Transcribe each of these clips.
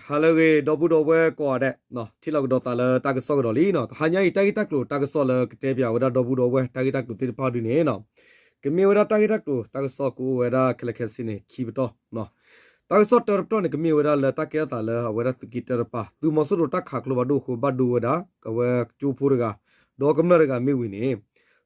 ဟါလၢအဂ့ၤ ဒီပုၢ်ဒီဝဲၢ်ကိးဂၤဒဲး, ထံၣ်လိာ်ကဒီးသးလၢတၢ်ကစီၣ်ကဒီးလံနီၤ. တဟါညါအံၤ တၢ်ဂ့ၢ်တၢ်ကျိၤတၢ်ကစီၣ်လၢကတဲပၠးဝဲဒၣ်ဒီပုၢ်ဒီဝဲၢ် တၢ်ဂ့ၢ်တၢ်ကျိၤသ့ၣ်တဖၣ်ဒုန့ၣ်နီၤ, ကမ့ၢ်ဝဲဒၣ်တၢ်ဂ့ၢ်တၢ်ကျိၤတၢ်ကစီၣ်ကအိၣ်ဝဲဒၣ်ခဲလၢာ်ခဲဆ့န့ၣ် ခံပတီၢ် တၢ်ကစီၣ်တၢတပတီၢ်န့ၣ် ကမ့ၢ်ဝဲဒၣ်လၢတၢ်ကဲထီၣ်သးလၢအဝဲဒၣ်သုးက့တၢတပၤ သုးမီၤစိရိၤတၢ်ခးကျိဖးဒိၣ်အဃိ ဘၣ်ဒိဝဲဒၣ် အဝဲကၠိဖိတဂၤ ဒီးကမျၢၢ်တဂၤမ့ၢ်ဝံၤန့ၣ်,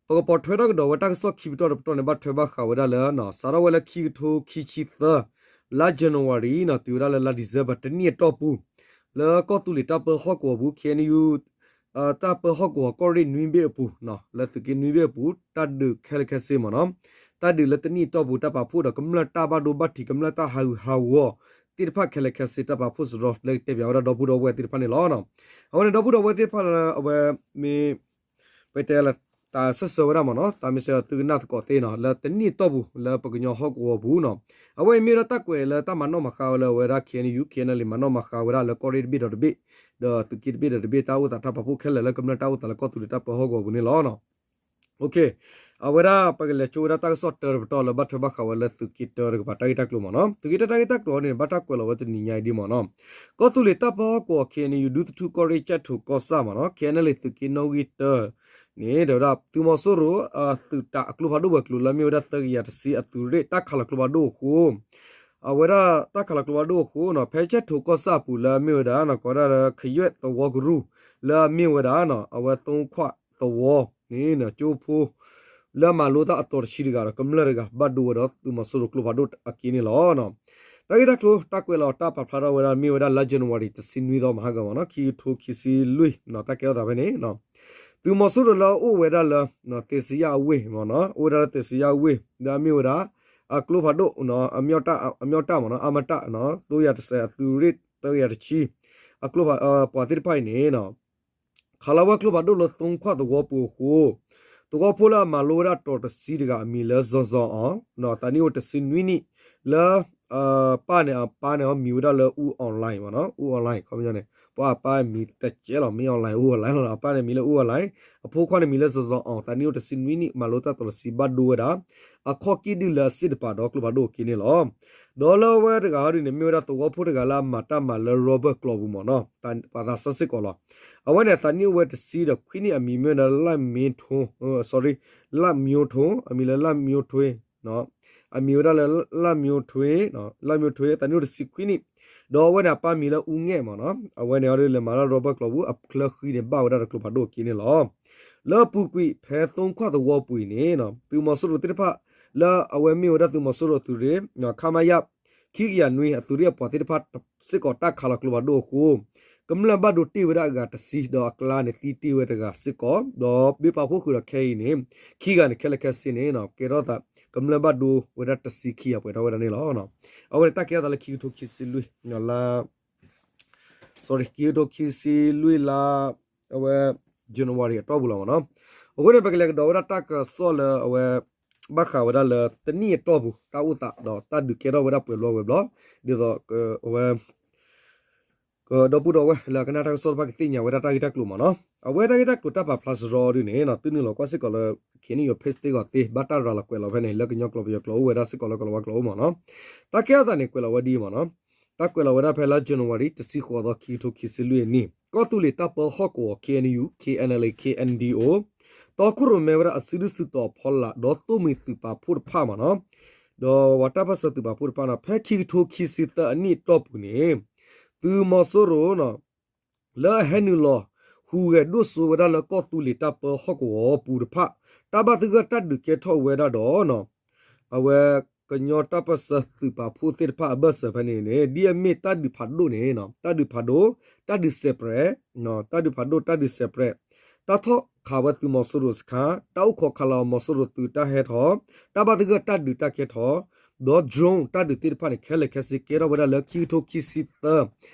ပကပိာ်ထွဲထီၣ်ကဒီးဝဲတၢ်ကစီၣ်ခံပတီၢ်တပတီၢ်န့ၣ် ဘၣ်ထွဲဘၣ်ဃးဝဲဒၣ်လၢ စးထီၣ်ဝဲလၢခံကထိခံဆံသၢ လါ January နီၤ တုၤဝဲဒၣ်လၢလါ December တနံၣ်အတီၢ်ပူၤ လၢကီၢ်သူလ့ၤတၢ်ပၢဟီၣ်ကဝီၤပူၤ ခ့ၣ်အဲၣ်ယူၣ် တၢ်ပၢဟီၣ်ကဝီၤကီၢ်ရ့ၣ်နွံဘ့ၣ်အပူၤ, လၢသုးက့နွံဘ့ၣ်အပူၤ တၢ်ဒုးခဲလၢာ်ခဲဆ့မ့ၢ်နီၤ, တၢ်ဒုးလၢတနံၣ်အတီၢ်ပူၤ တၢ်ပာ်ဖှိၣ်ဒီးကမျၢၢ်တၢ်ဘၣ်ဒိဘၣ်ထံး ကမျၢၢ်တၢ်ဟးဂူာ်ဟးဂီၤသ့ၣ်တဖၣ်ခဲလၢာ်ခဲဆ့ တၢ်ပာ်ဖှိၣ်စရီလၢကတဲပၠးဝဲဒၣ်ဒီပုၢ်ဒီဝဲၢ်သ့ၣ်တဖၣ်န့ၣ်လီၤ. အဝဲန့ၣ်ဒီပုၢ်ဒီဝဲၢ်သ့ၣ်တဖၣ်လၢအဝဲမ့ၢ် ပတဲလၢ တၢ်ဆၢဆၢဝဲဒၣ်မ့ၢ်နီၤ, တၢ်မ့ၢ်စ့ၢ်ကီးသုကနၣ်သကိးသ့နီၤ လၢတနံၣ်အတီၢ်ပူၤ လၢပကညီဟီၣ်ကဝီၤပူၤနီၤ, အဝဲအံၤမ့ၢ်ဝဲဒၣ်တၢ်ကွဲးလၢတၢ်မၤနီၣ်မၤဃါဝဲလၢအဝဲဒၣ် ခ့ၣ်အဲၣ်ယူၣ် ခ့ၣ်အဲၣ်ယူၣ် မၤနီၣ်မၤဃါဝဲဒၣ်လၢကီၢ်ရ့ၣ်တဘ့ၣ်ဒီးတဘ့ၣ်, ဒီးသုးက့တဘ့ၣ်ဒီးတဘ့ၣ် တၢ်အိၣ်သးတၢ်ပာ်ဖှိၣ်ခဲလၢာ်လၢကမျၢၢ်တၢ်အိၣ်သးလၢကီၢ်သူလ့ၤတၢ်ပၢဟီၣ်ကဝီၤပူၤန့ၣ်လီၤ. အဝဲဒၣ်ပကလဲၤဆိဝဲဒၣ်တၢ်ကစီၣ်တၢတပတီၢ်လၢဘၣ်ထွဲဘၣ်ဃးဝဲလၢသုးက့တၢတကပၤတၢ်ဂ့ၢ်တၢ်ကျိၤမ့ၢ်နီၤ, သုးက့တၢတၢ်ဂ့ၢ်တၢ်ကျိၤအံၤန့ၣ် ဘၣ်တၢ်ကွဲးလီၤဝဲတနံၤညါအံၤဒ်မ့ၢ်နီၤ, ကီၢ်သူလ့ၤတၢ်ပၢဟီၣ်ကဝီၤ ခ့ၣ်အဲၣ်ယူၣ် ဒူသထူၣ်ကီၢ်ရ့ၣ်ကၠဲၣ်ထိၣ်ကီၢ်ဆၣ်မ့ၢ်နီၤ ခ့ၣ်အဲၣ်ယူၣ် သုးက့နီၣ်ဂံၢ်တၢ န့ၣ် တဲဝဲဒၣ် သုးမီၤစိရိၤ သုးတၢ်အကျိဖးဒိၣ်ဝဲၤကျိၤလၢအမ့ၢ်ဝဲဒၣ်သၢကယၤတဆံအသုးရ့ၣ်တၢ်ခးလီၤကျိဖးဒိၣ်အဃိ, အဝဲဒၣ်တၢ်ခးလီၤကျိဖးဒိၣ်အဃိနီၤ ဖဲကၠဲၣ်ထိၣ်ကီၢ်ဆၣ်အပူၤလၢအမ့ၢ်ဝဲဒၣ် ကိးဝဲဒၣ်လၢ ခယွဲၣ်သဝီကရူၢ် လၢအမ့ၢ်ဝဲဒၣ် အဝဲသုံးခွသဝီန့ၣ် ကၠိဖိ လၢအမၤလိတၢ်အတီၤတဆံတဂၤဒီး ကမျၢၢ်တဂၤ ဘၣ်ဒိဝဲဒီးသုးမီၤစိရိၤကျိဖးဒိၣ်အက့န့ၣ်လီၤ. တၢ်ဂ့ၢ်တၢ်ကျိၤ တၢ်ကွဲးလီၤတၢ်ပာ်ဖျါထီၣ်ဝဲဒၣ်မ့ၢ်ဝဲဒၣ်လါ January တဆံနွံသီမဟါဂီၤမ့ၢ်နီၤ ခံကထိခံဆံလွံၢ် တၢ်ကဲထီၣ်သးဖဲန့ၣ် သုးမီၤစိရိၤလၢအအိၣ်ဝဲဒၣ်လၢ သ့စံယၣ်အဝ့ၢ်မ့ၢ်နီၤ အိၣ်ဝဲဒၣ်လၢသ့စံယၣ်အဝ့ၢ် လၢအမ့ၢ်ဝဲဒၣ် အကျိဖးဒိၣ် အမ့ၢ်တၢ်မ့ၢ်နီၤ အမတၢ် သိယၤတစဲး အသုးရ့ၣ်သၢကယၤတဆံ အကျိဖး ပှၤသ့ၣ်တဖၣ်အံၤန့ၣ် ခးလီၤဝဲကျိဖးဒိၣ်လၢသုံးခွသဝီပူၤအဃိ, သဝီဖိလၢအမၤလိဝဲဒၣ်တီၤတဆံတဂၤအမံၤလၢ စီၤစီၤအီၤ, သးနံၣ်အိၣ်တဆံနွံနံၣ်, လၢ ပၢ်န့ၣ် အပၢ်န့ၣ် အမံၤဝဲဒၣ်လၢ အူအီၣ်လဲၣ် မ့ၢ်နီၤ အူအီၣ်လဲၣ် ခီပညီန့ၣ် ပှၤအပၢ်မံၤတကဲလီၤ မ့ၢ်အီၣ်လဲၣ် အူအီၣ်လဲၣ်လီၤ အပၢ်န့ၣ်မံၤလၢအူအီၣ်လဲၣ်, အဖိခွါန့ၣ်မံၤလၢစီၤစီၤအီၤ သးနံၣ်အိၣ်တဆံနွံနံၣ် မၤလိတၢ်တီၤတဆံဘၣ်ဒိဝဲဒၣ် အခီၣ်က့ၣ်ဒုၣ်လၢအစ့ၣ်တပၤဒီးကျိဖးဒိၣ်အက့န့ၣ်လီၤ. ဒီးလၢအဝဲတဂၤဟီဒုန့ၣ် မ့ၢ်ဝဲဒၣ်သဝီဖိတဂၤလၢအမၤတၢ်မၤလၢ Robert ကျိာ်ပူၤမ့ၢ်နီၤ, ပှၤသးစၢ်စ့ၢ်ကီးလီၤ. အဝဲန့ၣ် သးနံၣ်အိၣ်ဝဲတဆံဒီးခွံနံၣ် အမံၤမ့ၢ်ဝဲဒၣ်လၢမ့ထိ, sorry လၢမ့ထိ, အမံၤလၢလၢမ့ထိ, အမံၤဝဲဒၣ်လၢလၢမ့ထိ, လၢမ့ထိ သးနံၣ်အိၣ်တဆံခွံနံၣ်, ဒီးအဝဲန့ၣ်အပၢ်မံၤလၢအူငဲၣ်မ့ၢ်နီၤ, အဝဲန့ၣ်အီၤဒ်လဲၤမၤလၢ Robert ကျိာ်ပူၤ အချၢဃံန့ၣ် ဘၣ်ဝဲဒၣ်ဒီးကျိဖးဒိၣ်အက့န့ၣ်လီၤ. လၢအပူၤကွံာ်ဖဲသုံးခွသဝီပူၤအံၤန့ၣ် သုးမီၤစိရိၤသ့ၣ်တဖၣ် လၢအဝဲမ့ၢ်ဝဲဒၣ်သုးမီၤစိရိၤအသုးရ့ၣ် ခမရ ခံကယၤနွံအသုးရ့ၣ်အပှၤသ့ၣ်တဖၣ်စ့ၢ်ကီးတၢ်ခးလီၤကျိဖးဒိၣ်အဃိ ကမျၢၢ်ဘၣ်ဒိတ့ၢ်ဝဲဒၣ်အဂၤတဆံ ဒီးအကျါန့ၣ်သံတ့ၢ်ဝဲတဂၤစ့ၢ်ကီး ဒီးဘၣ်ပာ်ဖှိၣ်ဃုာ်ဒီးခဲအံၤန့ၣ် ခံဂၤန့ၣ်ခဲလၢာ်ခဲဆ့န့ၣ် ကဲထီၣ်သး ကမျၢၢ်ဘၣ်ဒိဝဲဒၣ်တဆံခံဂၤပှဲၤထီၣ်ဝဲဒၣ်န့ၣ်လီၤ. အဝဲန့ၣ်တၢ်ကဲထီၣ်သးလၢခံကထိခံဆံလွံၢ် လါ sorry ခံကထိခံဆံလွံၢ်လါ အဝဲ January အတီၢ်ပူၤလီၤမ့ၢ်နီၤ. အဃိန့ၣ် ပကလဲၤကဒီးဝဲဒၣ်တၢ်ကစီၣ်လၢအဝဲ ဘၣ်ဃးဝဲဒၣ်လၢတနံၣ်အတီၢ်ပူၤ တၢ်အိၣ်သးဒီးတၢ်ဒုးကဲထီၣ်ဝဲဒၣ်ပှဲၤဘျီဝဲၤဘျီ ဒ်သိးအဝဲ ကဒီပုၢ်ဒီဝဲၢ်လၢအကနၣ်တၢ်ကစီၣ်တဖၣ်ကသ့ၣ်ညါဝဲဒၣ်တၢ်ဂ့ၢ်တၢ်ကျိၤမ့ၢ်နီၤ. အဝဲတၢ်ဂ့ၢ်တၢ်ကျိၤတၢ်ပာ်ဖျါစရီဒ်န့ၣ် သုနုာ်လီၤကွၢ်စ့ၢ်ကီးလၢ ခ့ၣ်အဲၣ်ယူၣ် page သ့ၣ်ဂီၤသ့ ဘၣ်တၢ်ရၤလီၤကွဲးလီၤဖဲန့ၣ် လၢကညီကျိာ်ပယီၤကျိာ်အိၣ်ဝဲဒၣ်စ့ၢ်ကီးလၢကလီၤဝါကျိာ်အိၣ်မ့ၢ်နီၤ. တၢ်ကဲထီၣ်သးန့ၣ် ကွဲးလီၤဝဲဒ်အံၤမ့ၢ်နီၤ. တၢ်ကွဲးလီၤဝဲဒၣ်ဖဲလါ January တဆံဃိးသီ ခံကထိခံဆံလွံၢ်အနံၣ် ကီၢ်သူလ့ၤတၢ်ပၢဟီၣ်ကဝီၤ ခ့ၣ်အဲၣ်ယူၣ် ခ့ၣ်အဲၣ်ယူၣ် ခ့ၣ်အဲၣ်ယူၣ် တီခိၣ်ရိၣ်မဲဝဲဒၣ်အစုဒုၣ်စုတီၤအဖီလာ် ဒီးသိၣ်မှံၤသုးပာ်ဖှိၣ်တဖၣ်မ့ၢ်နီၤ ဒီးပှၤတၢ်ပၢၢ်ဆၢသုးပာ်ဖှိၣ်တဖၣ်နီၤ ဖဲခံကထိခံဆံသၢအနံၣ်အတီၢ်ပူၤန့ၣ် သုးမီၤစိရိၤ လၢအဟဲနုာ်လီၤဟူးဂဲၤဒိၣ်စိဝဲဒၣ်လၢကီၢ်သူလ့ၤတၢ်ပၢဟီၣ်ကဝီၤပူၤတဖၣ် တၢ်ဘၣ်သဂၢၢ်တၢ်ဒုးကဲထီၣ်ဝဲဒၣ်ဒီး အဝဲကညီတၢ်ပၢၢ်ဆၢသုးပာ်ဖှိၣ်သ့ၣ်တဖၣ်အဘၢၣ်စၢၤဖဲန့ၣ်န့ၣ် ဒ်အမ့ၢ်တၢ်ဒုးဖးဒိၣ်န့ၣ် တၢ်ဒုးဖးဒိၣ် တၢ်ဒုးစဲးပြဲး တၢ်ဒုးဖးဒိၣ် တၢ်ဒုးစဲးပြဲး တၢ်ထီၣ်ခးဝဲသုးမီၤစိရိၤစခါ တၢ်အိၣ်ခိးခးလီၤမီၤစိရိၤသုးတၢ်ဟဲထီၣ် တၢ်ဘၣ်သဂၢၢ်တၢ်ဒုးတၢ်ကဲထီၣ် ဒီး drone တၢ်ဒုးသ့ၣ်တဖၣ်န့ၣ် ခဲလၢာ်ခဲဆ့ကဲထီၣ်ဝဲဒၣ်လၢခံကထိခံဆံသၢ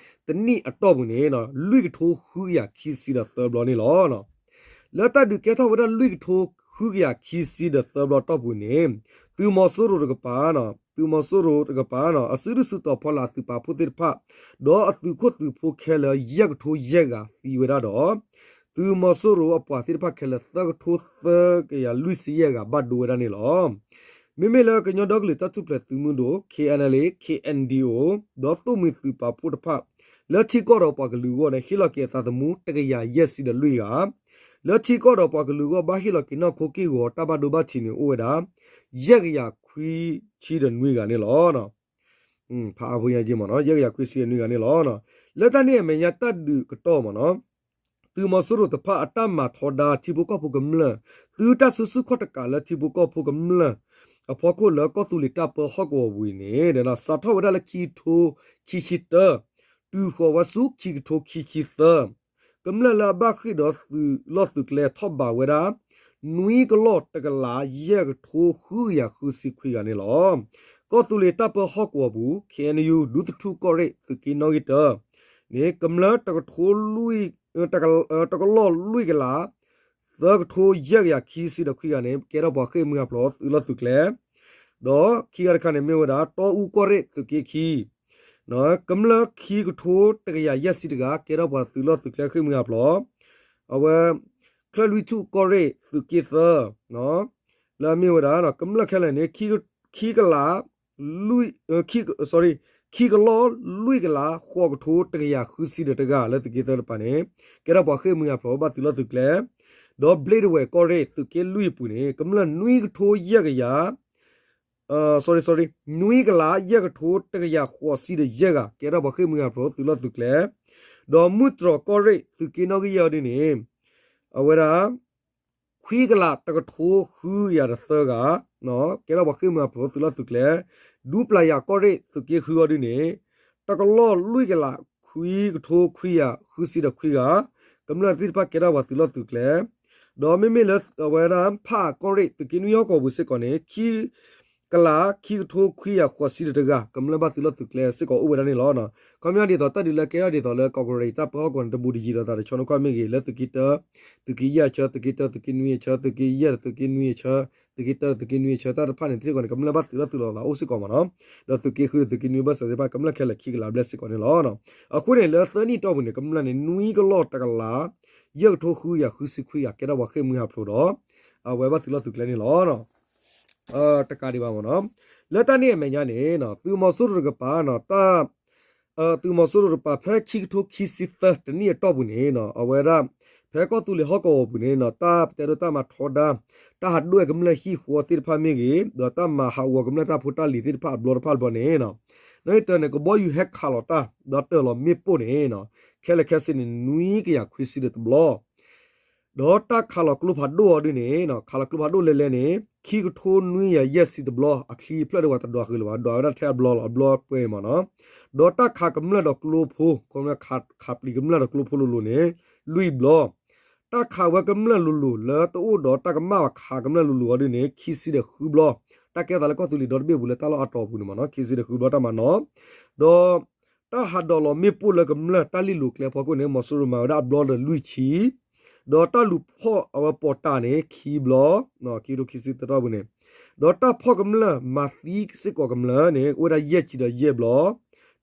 တနံၣ်အတီၢ်ပူၤန့ၣ် လွံၢ်ကထိဃုကယၤခံဆံဒီးသၢဘျီန့ၣ်လီၤ. လၢတၢ်ဒုးကဲထီၣ်ဝဲဒၣ်လွံၢ်ကထိဃုကယၤခံဆံဒီးသၢဘျီတီၢ်ပူၤန့ၣ် သုးမီၤစိရိၤတကပၤ သုးမီၤစိရိၤတကပၤ အစုဒုၣ်စုတီၤဖီလာ်အသုးပာ်ဖှိၣ်သ့ၣ်တဖၣ် ဒီးအသုးခိၣ်သုးဖိခဲလၢာ်ယဲၢ်ကထိယဲၢ်ဂၤသံဝဲဒၣ်ဒီး သုးမီၤစိရိၤအပှၤသ့ၣ်တဖၣ်ခဲလၢာ်သၢကထိသၢကယၤလွံၢ်ဆံယဲၢ်ဂၤဘၣ်ဒိဝဲဒၣ်န့ၣ်လီၤ. မ့မ့ၢ်လၢကညီဒီကလုာ်တၢ်ထူၣ်ဖျဲးသုးမုၢ်ဒိၣ် K N L A K N D O ဒီးသိၣ်မှံၤသုးပာ်ဖှိၣ်တဖၣ် လၢထံကီၢ်ဒီးပှၤကလုာ်အဂီၢ်န့ၣ် ဟ့ၣ်လီၤက့ၤအသးသမူတကယၤယဲၢ်ဆံဒီးလွံၢ်ဂၤ, လၢထံကီၢ်ဒီးပှၤကလုာ်အဂီၢ် ဘၣ်ဟ့ၣ်လီၤက့ၤနီၢ်ခိက့ၢ်ဂီၤတၢ်ဘၣ်ဒိဘၣ်ထံးန့ၣ် အိၣ်ဝဲဒၣ် ယဲၢ်ကယၤခွံဆံဒီးနွံဂၤန့ၣ်လီၤ. ဖးအါဖိညါက့မ့ၢ်နီၤ ယဲၢ်ကယၤခွံဆံဒီးနွံဂၤန့ၣ်လီၤ. လၢတၢ်န့ၣ်အမဲာ်ညါတၢ်ဒုးကတီၢ်မ့ၢ်နီၤ သုးမီၤစိရိၤတဖၣ်အတၢ်မၤထီဒါထံဖိကီၢ်ဖိကမျၢၢ် သုတၢ်စုဆူၣ်ခီၣ်တကးလၢထံဖိကီၢ်ဖိကမျၢၢ် အဖီခိၣ်လၢကီၢ်သူလ့ၤတၢ်ပၢဟီၣ်ကဝီၤပူၤအံၤန့ၣ် စးထီၣ်ဝဲဒၣ်လၢခံကထိခံဆံတၢ တုၤဃီၤဝဲဆူခံကထိခံဆံသၢ ကမျၢၢ်လၢအဘၣ်ဃ့ၢ်ဒီးသုးလီၢ်သုးကျဲထီၣ်ဘးဝဲဒၣ် နွံကလီၢ်တကလး ယဲၢ်ကထိဃုကယၤဃုဆံခွံဂၤန့ၣ်လီၤ. ကီၢ်သူလ့ၤတၢ်ပၢဟီၣ်ကဝီၤပူၤ K N U ဒူသထူၣ်ကီၢ်ရ့ၣ်သုးက့နီၣ်ဂံၢ်တၢန့ၣ် ကမျၢၢ်တကထိ တကလီၢ်လွံၢ်ကလး သၢကထိယဲၢ်ကယၤခံဆံဒီးခွံဂၤန့ၣ် ကဲထီၣ်ပှၤဃ့ၢ်မှံဟးဖျိးသုးလီၢ်သုးကျဲ ဒီးခံဂၤတခါန့ၣ်မ့ၢ်ဝဲဒၣ် တီအူကီၢ်ရ့ၣ်သုးက့ခံ ကမျၢၢ်ခံကထိတကယၤယဲၢ်ဆံတဂၤ ကဲထီၣ်ပှၤသုးလီၢ်သုးကျဲဃ့ၢ်မှံဟးဖျိး အဝဲ ချၢၣ်လွံၢ်ထူၣ်ကီၢ်ရ့ၣ်သုးက့သၢ လၢအမ့ၢ်ဝဲဒၣ် ကမျၢၢ်ခဲလၢာ်န့ၣ် ခံကလး ခံကလီၢ်လွံၢ်ကလး ဃိးကထိတကယၤဃုဆံဒီးတဂၤလၢသုးက့သၢတပၤန့ၣ် ကဲထီၣ်ပှၤဃ့ၢ်မှံဟးဖျိးဘၣ်သုးလီၢ်သုးကျဲ ဒီးဘျ့ဒဝဲၢ်ကီၢ်ရ့ၣ်သုးက့လွံၢ်အပူၤန့ၣ် ကမျၢၢ်နွံကထိယဲၢ်ကယၤ sorry sorry နွံကလးယဲၢ်ကထိတကယၤဃိးဆံဒီးယဲၢ်ဂၤ ကဲထီၣ်ပှၤဃ့ၢ်မှံဟးဖျိးသုးလီၢ်သုးကျဲ ဒီးမုၢ်တြီၤကီၢ်ရ့ၣ်သုးက့နီၣ်ဂံၢ်ယဲၢ်အီၤဒ်န့ၣ် အဝဲဒၣ် ခွံကလးတကထိဃုကယၤဒီးသၢဂၤ ကဲထီၣ်ပှၤဃ့ၢ်မှံဟးဖျိးသုးလီၢ်သုးကျဲ ဒူပျၤယၤကီၢ်ရ့ၣ်သုးက့ဃုအီၤဒ်န့ၣ် တကလီၢ်လွံၢ်ကလးခွံကထိခွံကယၤဃုဆံဒီးခွံဂၤ ကမျၢၢ်သ့ၣ်တဖၣ်ကဲထီၣ်ပှၤသုးလီၢ်သုးကျဲ ဒီးမ့မ့ၢ်လၢအဝဲဒၣ်ဖးကီၢ်ရ့ၣ်သုးက့နွံဟီၣ်ကဝီၤပူၤစ့ၢ်ကီးန့ၣ် ခံကလးခံကထိခွံကယၤဃိးဆံဒီးတဂၤ ကမျၢၢ်ဘၣ်သုးလီၢ်သုးကျဲစ့ၢ်ကီးအိၣ်ဝဲဒၣ်န့ၣ်လီၤ. ခီပညီဒ်သိးတၢ်ဒုးလၢကဲထီၣ်ဒ်သိးလၢကီၢ်ကရ့ၣ်တၢ်ပၢဟီၣ်ကဝီၤန့ၣ် တဘူးတယံၤဒီးသးတဆီနီၣ်ခွါမ့ၢ်ဂ့ၤ လၢသုးက့တၢ သုးက့ယဲၢ်အဆၢ သုးက့တၢ သုးက့နွံအဆၢ သုးက့ယဲၢ်ဒီးသုးက့နွံအဆၢ သုးက့တၢ သုးက့နွံအဆၢ တၢ်တဖၣ်န့ၣ်စ့ၢ်ကီးန့ၣ် ကမျၢၢ်ဘၣ်သုးလီၢ်သုးလီၤသးအိၣ်စ့ၢ်ကီးမ့ၢ်နီၤ ဒီးသုးက့ဃုဒီးသုးက့နွံဘၢၣ်စၢၤသ့ၣ်တဖၣ် ကမျၢၢ်ခဲလၢာ်ခံကလးဘျဲၣ်စ့ၢ်ကီးန့ၣ်လီၤ. အဃိန့ၣ် လၢသၢနံၣ်အတီၢ်ပူၤန့ၣ် ကမျၢၢ်န့ၣ် နွံကလီၢ်တကလး ယဲၢ်ကထိဃုကယၤဃုဆံခွံဂၤ ကဲထီၣ်ပှၤဃ့ၢ်မှံဟးဖျိးဒီး အဝဲဘၣ်သုးလီၢ်သုးကျဲန့ၣ်လီၤ. တကးဒံးဘၣ်မ့ၢ်နီၤ လၢတၢ်န့ၣ်အမဲာ်ညါန့ၣ် သုးမီၤစိရိၤတကပၤ တၢ် သုးမီၤစိရိၤတကပၤ ဖဲခံကထိခံဆံသၢတနံၣ်အတီၢ်ပူၤန့ၣ် အဝဲဒၣ် ဖဲကီၢ်သူလ့ၤဟီၣ်ကဝီၤပူၤန့ၣ် တၢ်ပတဲဒိတၢ်မၤထီဒါ တၢ်ဟးဒွဲၣ်ကမျၢၢ်ဟံၣ်ဃီသ့ၣ်တဖၣ်မ့ၢ်ဂ့ၤ ဒီးတၢ်မၤဟးဂီၤကမျၢၢ်တၢ်ဖိတၢ်လံၤသ့ၣ်တဖၣ်အဘျီတဖၣ်တဘျီန့ၣ် နီၣ်ဂံၢ်တၢန့ၣ် ကဘီယူၤဟဲခးလီၤတၢ် ဒီးတၢၢ်လီၤမ့ၣ်ပိၢ်န့ၣ် ခဲလၢာ်ခဲဆ့န့ၣ် နွံကယၤခွံဆံဒီးတဘျီ ဒီးတၢ်ခးလီၤကျိဖးဒိၣ်အီၤဒ်န့ၣ် ခးလီၤကျိဖးဒိၣ်လဲၤလဲၤန့ၣ် ခံကထိနွံကယၤယဲၢ်ဆံတဘျီ အချံဖျၢၣ်ဒၣ်ဝဲတဒွးဃုာ်လၢၤဘၣ် ဒွးဝဲဒၣ်ထဲအဘျီလီၤ အဘျီပှဲၤမ့ၢ်နီၤ ဒီးတၢ်ခးကမျၢၢ်ဒီးကျိဖိ ခီပညီခးပျံၤကမျၢၢ်ဒီးကျိဖိလိၤလိၤန့ၣ် လွံၢ်ဘျီ တၢ်ခးဝဲကမျၢၢ်လိၤလိၤလၢတအိၣ်ဒီးတၢ်ကမၣ်ဘၣ်ခးကမျၢၢ်လိၤလိၤအီၤဒ်န့ၣ် ခံဆံဒီးဃုဘျီ တၢ်ကဲသးလၢကီၢ်သူလ့ၤဒီတဘ့ၣ်ပူၤလၢတၢ်လီၢ်အါတီၤအပူၤန့ၣ်မ့ၢ်နီၤ ခံဆံဒီးဃုဘျီတၢ်မၤနီၤ ဒီး တၢ်ဟးဒိးလီၤမ့ၣ်ပိၢ်လၢကမျၢၢ်တၢ်လံၣ်လိၤကျဲအဖီခိၣ်န့ၣ် မီၤစိရိၤမၤဝဲဒၣ်အဘျီဒီးလွံၢ်ဆံ ဒီးတၢ်လူၤဖီၣ်အဝဲပီးတးန့ၣ် ခံဘျီ ခံကထိခံဆံသၢတီၢ်ပူၤန့ၣ် ဒီးတၢ်ဖီၣ်ကမျၢၢ်မၤသံစ့ၢ်ကီးကမျၢၢ်န့ၣ် အိၣ်ဝဲဒၣ်ယဲၢ်ဆံဒီးယဲၢ်ဘျီ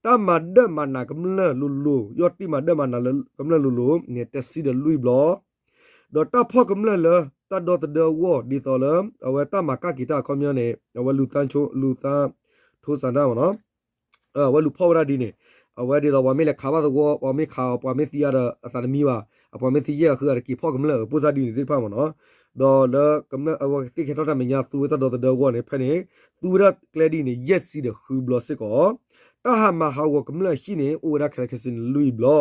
တၢ်မၤဒၢၣ်မၤနးကမျၢၢ်လိၤလိၤ ယီၢ်တံၢ်မၤဒၢၣ်မၤနးလၢကမျၢၢ်လိၤလိၤန့ၣ် တဆံဒီးလွံၢ်ဘျီ ဒီးတၢ်ဖီၣ်ကမျၢၢ်လၢတၢ်ဒီသဒၢအဂီၢ် ဒ်သိးလၢ အဝဲတၢ်မၤကၣ်က့ၤတၢ်အခီပညီန့ၣ် အဝဲလူၤသၣ် လူၤသၣ် ထိစၣ်တၢ်မ့ၢ်နီၤ အဝဲလူၤဖီၣ်ဝဲဒၣ်ဒ်န့ၣ် အဝဲဒ်သိးပှၤမ့ၢ်လဲၤခးဘၣ်သဝီ ပှၤမ့ၢ်ခးအီၤ ပှၤမ့ၢ်သံအါဒီးအသးတမံဘၣ် အပှၤမ့ၢ်သံယဲၢ်ဂၤဃုဂၤတက့ၤဖီၣ်ကမျၢၢ် ပိၢ်စၢ်ဒ်န့ၣ်သ့ၣ်တဖၣ်မ့ၢ်နီၤ ဒီးလၢအဝဲသ့ၣ်ကဲထီၣ်တၢ်မဲာ်ညါသူဝဲတၢ်ဒီသဒၢအဂီၢ်န့ၣ် ဖဲန့ၣ် သူဝဲဒၣ်ကျဲဒ်န့ၣ် ယဲၢ်ဆံဒီးဃုဘျီစ့ၢ်ကီး တၢ်ဟးမၤဟးဂီၤကမျၢၢ်အဟံၣ်န့ၣ် အိၣ်ဝဲဒၣ်ခဲလၢာ်ခဲဆ့န့ၣ်လွံၢ်ဘျီ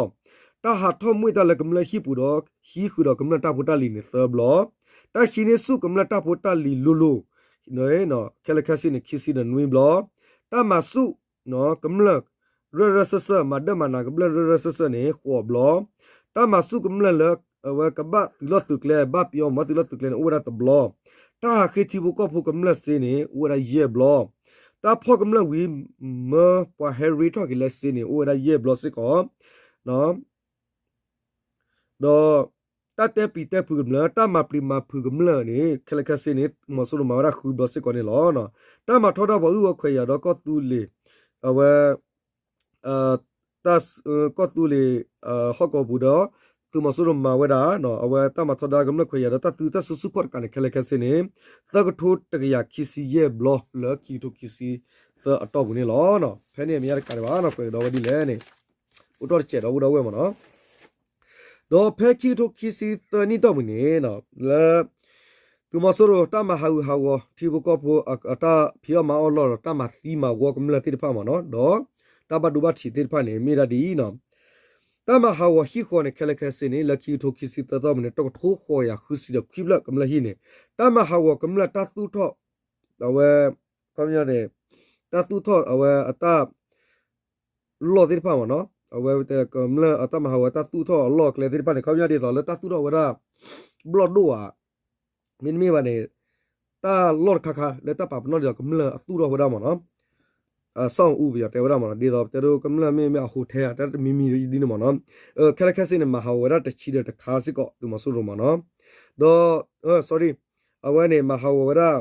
တၢ်ဟးထီၣ်မှံတၢ်လၢကမျၢၢ်ဟံၣ်ပူၤဒီး ဟံးဃုာ်ဒီးကမျၢၢ်တၢ်ဖိတၢ်လံၤန့ၣ်သၢဘျီ တၢ်ဟံးန့ၢ်ဆူၣ်ကမျၢၢ်တၢ်ဖိတၢ်လံၤလိၤလိၤ ခဲလၢာ်ခဲဆ့န့ၣ် ခံဆံဒီးနွံဘျီ တၢ်မၤဆူၣ် ကမျၢၢ် ရၢၢ်ရၢၢ်စၢၢ်စၢၢ် မၤဒၢၣ်မၤနးကမျၢၢ်ရၢၢ်ရၢၢ်စၢၢ်စၢၢ်န့ၣ် ဃိးဘျီ တၢ်မၤဆူၣ်ကမျၢၢ်လၢ အဝဲကဘၣ်သုးလီၢ်သုးကျဲ ဘၣ်ပယီၤမၤသုးလီၢ်သုးကျဲန့ၣ် အိၣ်ဝဲဒၣ်တဘျီ တၢ်ဟးဃ့ထံဖိကီၢ်ဖိကမျၢၢ်စ့န့ၣ် အိၣ်ဝဲဒၣ်ယဲၢ်ဘျီ တၢ်ဖီၣ်ကမျၢၢ်ဝံၤ မၢပှၤဟဲရ့ထီၣ်က့ၤလၢစ့န့ၣ် အိၣ်ဝဲဒၣ်ယဲၢ်ဘျီစ့ၢ်ကီး ဒီး တၢ်တဲပျံၤတဲဖုးကမျၢၢ် တၢ်မၤပျံၤမၤဖုးကမျၢၢ်န့ၣ် ခဲလၢာ်ခဲဆ့န့ၣ် မီၤစိရိၤမၤဝဲဒၣ်ဃုဘျီစ့ၢ်ကီးန့ၣ်လီၤ. တၢ်မၤထီဒါပှၤဂုၢ်ဂီၤခွဲးယာ်ဒီးကီၢ်သူလ့ၤ အဝဲ တၢ် ကီၢ်သူလ့ၤ ဟီၣ်ကဝီၤပူၤဒီး သုးမီၤစိရိၤမၤဝဲဒၣ် အဝဲတၢ်မၤထီဒါကမျၢၢ်ခွဲးယာ်ဒီးတၢ်သုးတၢ်စုဆူၣ်ခီၣ်တကးန့ၣ် ခဲလၢာ်ခဲဆ့န့ၣ် သၢကထိတကယၤခံဆံယဲၢ်ဘျီလၢခံကထိခံဆံသၢအတီၢ်ပူၤန့ၣ်လီၤ. ဖဲန့ၣ်အမဲာ်ညါတကးဒံးဘၣ်နီၤ ကွဲးကဒီးဝဲဒ်လဲၣ်န့ၣ် အိၣ်ထီၣ်တစဲးဒီပုၢ်ဒီဝဲၢ်မ့ၢ်နီၤ ဒီးဖဲခံကထိခံဆံသၢနံၣ်တီၢ်ပူၤန့ၣ် လၢ သုးမီၤစိရိၤတၢ်မၤဟးဂူာ်ဟးဂီၤ ထံဖိကီၢ်ဖိအတၢ်ဖံးအီၣ်မၤအီၣ်အလီၢ်ဒီး တၢ်မၤသံမၤဝီကမျၢၢ်သ့ၣ်တဖၣ်မ့ၢ်နီၤ ဒီးတၢ်ဘၣ်ဒိဘၣ်ထံးသ့ၣ်တဖၣ်န့ၣ် မ့ၢ်ဒၣ်ဒ်အံၤနီၤ တၢ်မၤဟးဂီၤဟံၣ်ဃီန့ၣ် ခဲလၢာ်ခဲဆ့န့ၣ် လၢခံကထိခံဆံသၢတီၢ်ပူၤန့ၣ် တကထိဃိးကယၤဃုဆံဒီးခွံဖျၢၣ်ကမျၢၢ်ဟံၣ်န့ၣ် တၢ်မၤဟးဂီၤကမျၢၢ်တၢ်သူၣ်ထီၣ် အဝဲ ခီပညီန့ၣ် တၢ်သူၣ်ထီၣ်အဝဲအတၢ် လီၢ်သ့ၣ်တဖၣ်မ့ၢ်နီၤ အဝဲကမျၢၢ်အတၢ်မၤဟးဂီၤတၢ်သူၣ်ထီၣ်အလီၢ်အကျဲသ့ၣ်တဖၣ်န့ၣ် ခီပညီဒ်သိးလၢတၢ်သူၣ်ထီၣ်ဝဲဒၣ် ဘျီၣ်ဒိၣ်ဧါ မ့တမ့ၢ်ဘၣ်န့ၣ် တၢ်လီၢ်တခါခါလၢတၢ်ပာ်ပနီၣ်ဒ်သိးကမျၢၢ်အသူၣ်ထီၣ်ဝဲဒၣ်မ့ၢ်နီၤ အစီၣ်အူပယီၤတဲဝဲဒၣ်မ့ၢ်နီၤ ဒ်သိးပတဲဒိကမျၢၢ်မ့ၢ်မ့ၢ်အဟိးထဲဧါ တၢ်တမံၤမံၤဒ်န့ၣ်မ့ၢ်နီၤ ခဲလၢာ်ခဲဆ့န့ၣ် မၤဟးဂီၤဝဲဒၣ်တဆံဒီးတခါစ့ၢ်ကီး သုးမီၤစိရိၤမ့ၢ်နီၤ ဒီး sorry အဝဲန့ၣ် မၤဟးဂီၤဝဲဒၣ်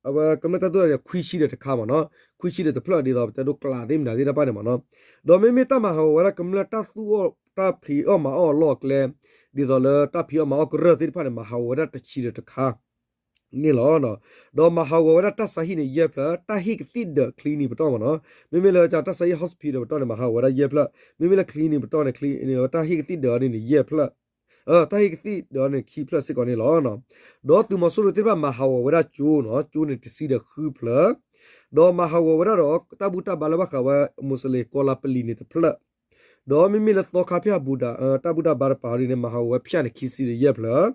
အဝဲကမျၢၢ်တၢ်သူၣ်ထီၣ်န့ၣ် ခွံဆံဒီးတခါမ့ၢ်နီၤ ခွံဆံဒီးတဖျၢၣ် ဒ်သိးပတဲဒိကျးသ့ၣ်မတၤသ့ၣ်တဖၣ်န့ၣ်မ့ၢ်နီၤ ဒီးမ့မ့ၢ်တၢ်မၤဟးဂီၤဝဲဒၣ်ကမျၢၢ်တၢ်သူၣ်အီၣ်တၢ်ဖံးအီၣ်မၤအီၣ်အလီၢ်အကျဲ ဒ်သိးလၢတၢ်ဖံးအီၣ်မၤအီၣ်ကရၢၢ်သ့ၣ်တဖၣ်န့ၣ် မၤဟးဂီၤဝဲဒၣ်တဆံဒီးတခါ န့ၣ်လီၤ. ဒီးမၤဟးဂီၤဝဲဒၣ်တၢ်ဆါဟံၣ်န့ၣ် ယဲၢ်ဖျၢၣ် တၢ်ဟ့ၣ်ကသံၣ်ဒၢး clinic ပတီၢ်မ့ၢ်နီၤ မ့မ့ၢ်လၢတၢ်ဆါဟံၣ် hospital ပတီၢ်န့ၣ် မၤဟးဂီၤဝဲဒၣ်ယဲၢ်ဖျၢၣ် မ့မ့ၢ်လၢ clinic ပတီၢ်န့ၣ် တၢ်ဟ့ၣ်ကသံၣ်ဒၢး အီၤဒ်န့ၣ် ယဲၢ်ဖျၢၣ် တၢ်ဟ့ၣ်ကသံၣ်ဒၢးန့ၣ် ခံဖျၢၣ်စ့ၢ်ကီးန့ၣ်လီၤ. ဒီးသုးမီၤစိရိၤသ့ၣ်တဖၣ်မၤဟးဂီၤဝဲဒၣ်ကၠိနီၤ ကၠိန့ၣ်တဆံဒီးဃုဖျၢၣ် ဒီးမၤဟးဂီၤဝဲဒၣ်ဒီး တၢ်ဘူၣ်တၢ်ဘါလၢဘၣ်ဃးဝဲ မူးစလ့ၣ် ကီၢ်လါပလံၤန့ၣ်တဖျၢၣ် ဒီးမ့မ့ၢ်လၢသီခါဖၠၣ်ဘူဒၤ တၢ်ဘူၣ်တၢ်ဘါတပၤဒ်န့ၣ် မၤဟးဂီၤဝဲဖၠၣ်န့ၣ် ခံဆံဒီးယဲၢ်ဖျၢၣ်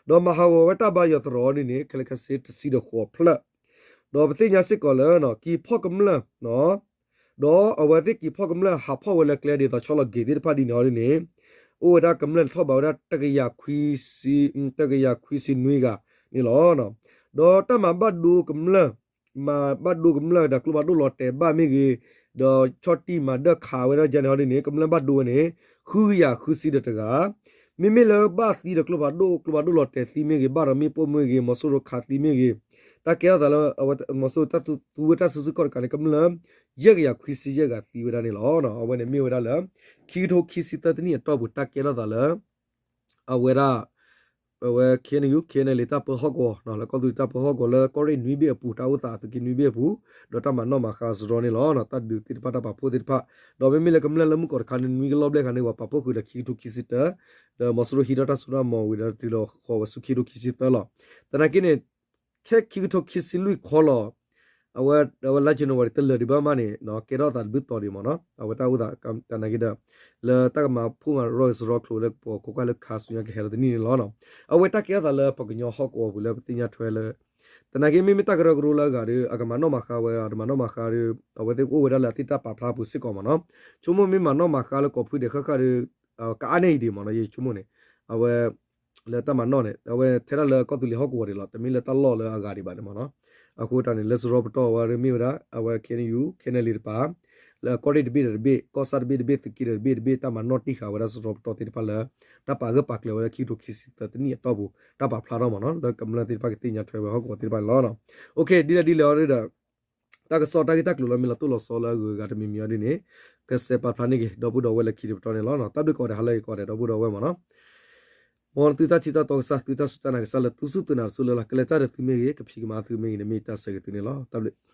ဒီးမၤဟးဂီၤဝဲတၢ်ဘါယွၤသရိာ်ဒ်န့ၣ် ခဲလၢာ်ခဲဆ့တဆံဒီးဃိးဖျၢၣ် ဒီးပသ့ၣ်ညါစ့ၢ်ကီးလၢ က့ၤဖီၣ်ကမျၢၢ် ဒီးအဝဲသ့ၣ်က့ၤဖီၣ်ကမျၢၢ်ဟးဖီၣ်ဝဲလၢကျဲဒ်သိးဆီလီၤ gate သ့ၣ်တဖၣ်ဒ်န့ၣ်အီၤဒ်န့ၣ် အိၣ်ဝဲဒၣ်ကမျၢၢ်န့ၣ်ထီၣ်ဘးဝဲဒၣ် တကယၤခွံဆံနွံဂၤန့ၣ်လီၤ. ဒီးတၢ်မၤဘၣ်ဒိကမျၢၢ် မၤဘၣ်ဒိကမျၢၢ်ဒီးကျိဖးဒိၣ်လီၤတဲာ်ဘၣ်မ့ၢ်ဂ့ၤ, ဒီးဆီၣ်တံၢ်မၤဒၢၣ်ခးဝဲဒၣ်ယါန့ၣ်ဟီဒ်န့ၣ် ကမျၢၢ်ဘၣ်ဒိဝဲန့ၣ် ဃုကယၤဃုဆံဒီးတဂၤ, မ့မ့ၢ်လၢဘၣ်သံဒီးကျိဖးဒိၣ် ကျိဖးဒိၣ်လီၤတဲာ်သံမ့ၢ်ဂ့ၤ, ဘၣ်ဒီးမ့ၣ်ပိၢ်မ့ၢ်ဂ့ၤ, မီၤစိရိၤခးသံမ့ၢ်ဂ့ၤ, တၢ်ကဲထီၣ်သးလၢ မီၤစိရိၤတၢ်သူဝဲတၢ်စုဆူၣ်ခီၣ်တကးန့ၣ် ကမျၢၢ် ယဲၢ်ကယၤခွံဆံယဲၢ်ဂၤသံဝဲဒၣ်န့ၣ်လီၤ. အဝဲန့ၣ်မ့ၢ်ဝဲဒၣ်လၢ ခံကထိခံဆံသၢတနံၣ်အတီၢ်ပူၤ တၢ်ကဲထီၣ်သးလၢ အဝဲဒၣ် အဝဲ K N U K N L A တၢ်ပၢဟီၣ်ကဝီၤ လၢကီၢ်သူလ့ၤတၢ်ပၢဟီၣ်ကဝီၤလၢကီၢ်ရ့ၣ်နွံဘ့ၣ်အပူၤ တၢ်အိၣ်သးအသုးက့နွံဘ့ၣ်အပူၤ ဒီးတၢ်မၤနီၣ်မၤဃါစရီန့ၣ်လီၤ. တၢ်ဒုးသ့ၣ်တဖၣ် တၢ်ပာ်ဖှိၣ်သ့ၣ်တဖၣ် ဒီးမ့မ့ၢ်လၢကမျၢၢ်လၢမုၢ်ကီးတခါန့ၣ် နွံကလီၢ်ဘျဲၣ်ခါန့ၣ် ပှၤပာ်ဖှိၣ်ဃုာ်ဒီးခံကထိခံဆံတၢ ဒီးမီၤစိရိၤဟံးထီၣ်တၢ်စိတၢ်ကမီၤဝံၤဒီးတုၤလီၤဃီၤဝဲဆူခံကထိခံဆံသၢလီၤ. သနာ်က့န့ၣ် ခဲခံကထိခံဆံလွံၢ်ခီလီၤ အဝဲ အဝဲလါ January တလၢာ်ဒံးဘၣ်မးန့ၣ် ကဲထီၣ်သးတဘျုးတီၤဒံးမ့ၢ်နီၤ အဝဲတၢ်အိၣ်သးတၢ်နာ်က့ဒီး လၢတၢ်ကမၤဖှိၣ်မၤရီၢ်စရီကျိၤလၢပှၤကိးကွၢ်လၢခါဆူညါကဟဲလီၤတနံၣ်န့ၣ်လီၤ. အဝဲတၢ်ကဲထီၣ်သးလၢပှၤကညီဟီၣ်ကဝီၤပူၤလၢပသ့ၣ်ညါထွဲလၢ သနာ်က့မ့မ့ၢ်တၢ်ကရၢကရိလၢအဂၤဒီး အကမၤနီၣ်မၤဃါဝဲ အတမၤနီၣ်မၤဃါဒီး အဝဲသ့ၣ်ကအိၣ်ဝဲဒၣ်လၢအသ့ၣ်တၢ်ပာ်ဖျါပူၤစ့ၢ်ကီးမ့ၢ်နီၤ ဆိကမိၣ်မ့ၢ်မၤနီၣ်မၤဃါလၢကိးဖုဒဲးဃၣ်ဃၣ်ဒီး ကအါန့ၢ်အံၤဒံးမ့ၢ်နီၤ ယဆိကမိၣ်န့ၣ် အဝဲ လၢတၢ်မၤနီၣ်န့ၣ် အဝဲထဲဒၣ်လၢကီၢ်သူလ့ၤဟီၣ်ကဝီၤဒံးလီၤ တမ့ၢ်လၢတၢ်လီၢ်လၢအဂၤဒံးဘၣ်န့ၣ်မ့ၢ်နီၤ အဃိတၢ်န့ၣ် လၢစရီပတီၢ်ဝဲဒၣ်မ့ၢ်ဝဲဒၣ် အဝဲ K N U K N L A တပၤ လၢကီၢ်ရ့ၣ်တဘ့ၣ်ဒီးတဘ့ၣ် ကီၢ်ဆၣ်တဘ့ၣ်တဘ့ၣ် သုးက့ဒီးတဘ့ၣ်တဘ့ၣ် တၢ်မၤနီၣ်တံၢ်ဃာ်ဝဲဒၣ်စရီပတီၢ်သ့ၣ်တဖၣ်လၢ တၢ်ပာ်ဂၢၢ်ပာ်ကျၢၤဝဲဒၣ်ခံကထိခံဆံသၢတနံၣ်အတီၢ်ပူၤ တၢ်ပာ်ဖျါထီၣ်မ့ၢ်နီၤ လၢကမျၢၢ်သ့ၣ်တဖၣ်ကသ့ၣ်ညါထွဲဝဲဟီၣ်ကဝီၤသ့ၣ်တဖၣ်န့ၣ်လီၤ. ဒ်လဲၣ်ဒ်လဲၣ်အီၤဒီး တၢ်ကစီၣ်တၢ်ဂ့ၢ်တၢ်ကျိၤလၢမ့ၢ်လီၤတိၢ်လီၤဆီလၢအဂုၤအဂၤတမံၤမံၤအီၤဒ်န့ၣ် ကစဲးပာ်ဖျါန့ၢ်က့ၤ ဒီပုၢ်ဒီဝဲၢ်လၢခံတပတီၢ်န့ၣ်လီၤ. တၢ်ဘျုးကိးဂၤဒဲး ဟါလၢအဂ့ၤကိးဂၤဒဲး ဒီပုၢ်ဒီဝဲၢ်မ့ၢ်နီၤ မ်နသုတၢ်ထံၣ်တၢ်တီကစၢ် သုတၢ်စူၢ်တၢ်နာ်ကစၢ်လၢသုစူၢ်သုနာ်တစူၢ်လၢ်လၢ် ကလဲၤတၢ်ဒီးသုမ့ၢ်ဂ့ၤ ကဖံးကမၤသုမ့ၢ်ဂ့ၤန့ၣ် မ့ၢ်တၢ်ဆၢဂ့ၤသုန့ၣ်လီၤ. တၢ်ဘျုး